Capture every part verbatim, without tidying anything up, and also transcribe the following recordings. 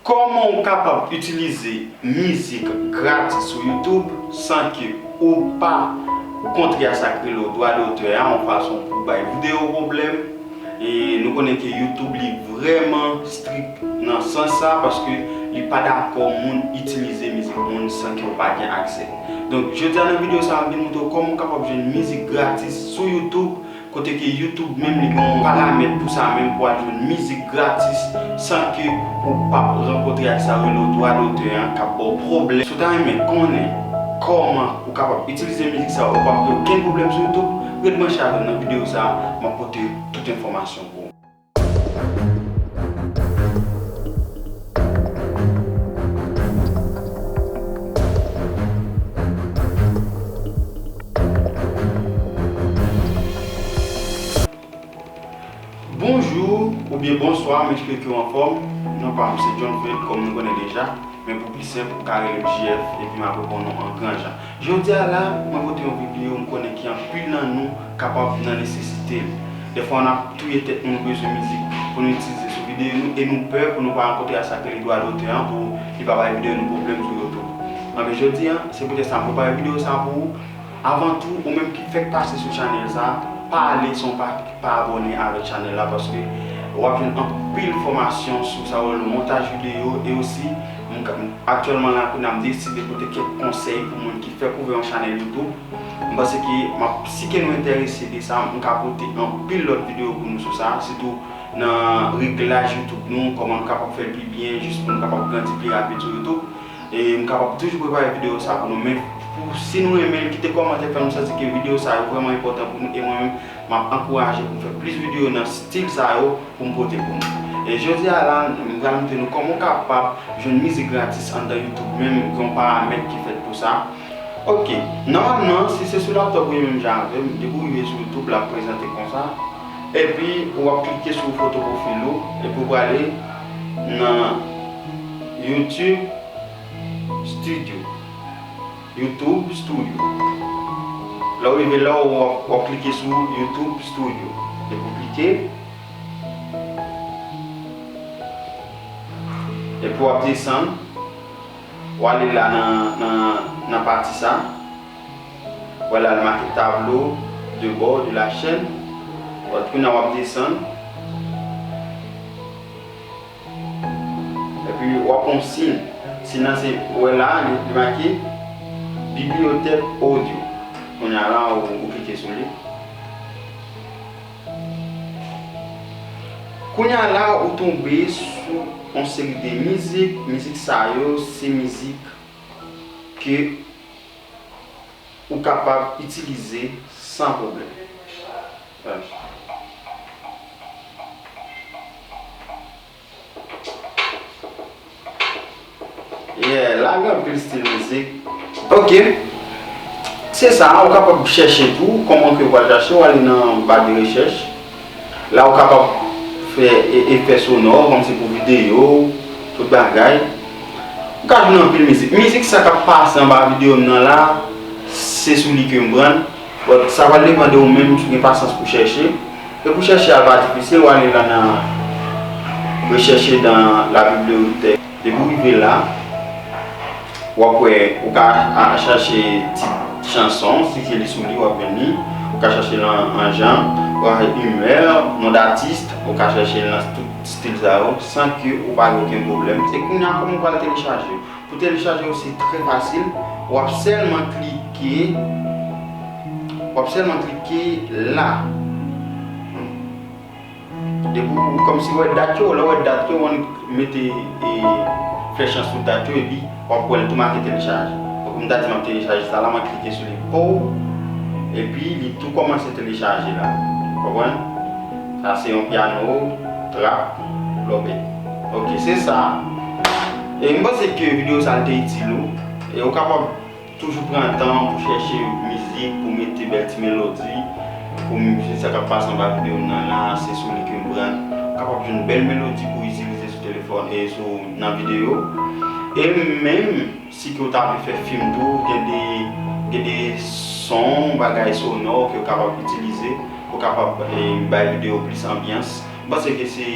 Kòman w kapab itilize mizik gratis sou YouTube san ke ou pa kontre a sa k rele dwa dotè a, yon fason pou bay videyo pwoblèm? E nou konnen ke YouTube li vrèman strik nan sans sa, paske li pa dakò moun itilize mizik moun san ke w pa gen aksè. Donk, jodi a nan videyo sa a, m vin montre w kòman w kapab jwenn mizik gratis sou YouTube, kote ke YouTube menm li gen yon paramèt pou sa menm, pou al jwenn mizik gratis san ke ou p ap rankontre ak sa yo rele dwa dotè an k ap ba w pwoblèm. Si w ta renmen konnen kòman ou kapab itilize mizik sa yo, ou p ap gen okenn pwoblèm sou YouTube, ret branche avè m nan videyo sa a, m ap pote tout enfòmasyon pou ou. Bonjou oubyen bonswa, m espere ke w anfòm. Non pa m se John Fred, kòm nou konnen deja, men pou pi senp, ou ka rele m J F, epi m ap reponn ou an gran jan. Jodi a la, mwen pote yon videyo m konnen ke anpil nan nou kapab nan nesesite l. Dèfwa, n ap touye tèt nou, nou bezwen mizik pou nou itilize sou videyo nou, e nou pè pou nou pa rankontre a sa k rele dwa dotè an, pou li pa bay videyo nou pwoblèm sou YouTube. Anben, jodi a, se poutèt sa m prepare videyo sa a pou ou. Avan tou, ou menm ki fèk pase sou chanèl sa a, pa ale san w pa, pa abòne avèk chanèl la, paske w ap jwenn anpil fòmasyon sou sa yo rele montaj videyo, e osi, m ka, aktyèlman la, kounye a m deside pote kèk konsèy pou moun ki fèk ouvè yon chanèl YouTube. M panse ke m ap, si ke nou enterese de sa, m ka pote anpil lòt videyo pou nou sou sa, sitou nan reglaj YouTube nou, kòman nou kapab fè l pi byen, jis pou nou kapab grandi pi rapid sou YouTube. E m kapab toujou prepare videyo sa pou nou, men pou, si nou renmen l, kite kòmantè, fè nou santi ke videyo sa yo vrèman enpòtan pou nou, e mwen menm, m ap ankouraje pou m fè plis videyo nan stil sa yo pou m pote pou nou. E jodi a la, m pral montre nou kòman w kapab jwenn mizik gratis anndan YouTube menm, gen yon paramèt ki fèt pou sa. Ok, nòmalman, si se sou laptòp ou ye menm jan avè m, depi w rive sou YouTube, l ap prezante konsa. Epi, w ap klike sou foto pwofil ou, epi w prale nan YouTube Studio. YouTube Studio. Lè w rive la, w ap, w ap klike sou YouTube Studio. Epi w klike. Epi w ap desann. W ale la nan, nan, nan pati sa. W ale la, li make tableau de bord de la chaîne. Kounye a w ap desann. Epi w ap wè yon siy. Siy nan se, ou wè la, li, li make bibliothèque audio. Kounye a la, ou, ou klike sou li. Kounye a la, ou tonbe sou yon seri de mizik. Mizik sa yo, se mizik ke ou kapab itilize san pwoblèm. Yeah, la gen anpil stil mizik. Ok. Se sa, ou kapab chèche tou, kòman ke ou pral chache, ou ale nan ba de rechèch. La ou kapab fè e-, efè sonò, kòmsi pou videyo, tout bagay. Ou ka jwenn anpil mizik. Mizik sa k ap pase anba videyo m nan la, se sou li ke m pran l. But sa pral depann de ou menm si w gen pasyans pou chèche. E pou chèche a pa difisil, w ale la nan rechercher dans la bibliothèque. Depi w rive la, w ap wè, ou ka a, chache tit chanson, si se li sou li, w ap jwenn li. Ou ka chache l an, an jan, ou ka fè humeur, nom d'artiste, ou ka chache l nan tout stil sa yo, san ke ou pa gen okenn pwoblèm. E kounye a, kòman ou pral telechaje? Pou telechaje yo, se trè fasil. W ap sèlman klike, w ap sèlman klike la. Depi w, kòmsi w wè dat yo, lè w wè dat yo, w annik mete, e, flèch lan sou dat yo, epi w ap wè l tou make telechaje. Donk, m ta di m ap telechaje sa la, m ap klike sou li, pow, epi li tou kòmanse telechaje la. Konprann? Sa se yon pyano, trap, lòbèt. Ok, se sa. E m panse ke videyo sa a te itil ou. E ou kapab toujou pran tan pou chèche mizik, pou mete bèl ti melodi, pou m, se sa k ap pase anba videyo m nan la, se sou li ke m pran. Ou kapab jwenn bèl melodi pou itilize sou telefòn e sou, nan videyo. E menm, si ke w ta vle fè fim tou, gen de, gen de son, bagay sonò ke w kapab itilize, pou w kapab, e, bay videyo plis anbyans. M panse ke se,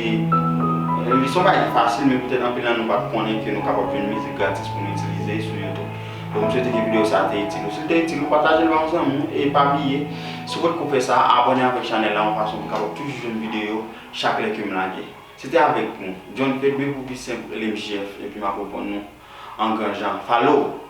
Li se yon bagay ki fasil, men poutèt anpil nan nou pa t konnen ke nou kapab jwenn mizik gratis pou nou itilize sou YouTube. Donk, m swete ke videyo sa a te itil ou. Si l te itil ou, pataje l ba yon zanmi w. E pa bliye, si w potko fè sa, abòne avèk chanèl la yon fason pou w kapab toujou jwenn videyo chak lè ke m lage. Se te avèk nou, John Fedbe, pou pi senp, rele m J F, epi m ap reponn nou an gran jan. Follow!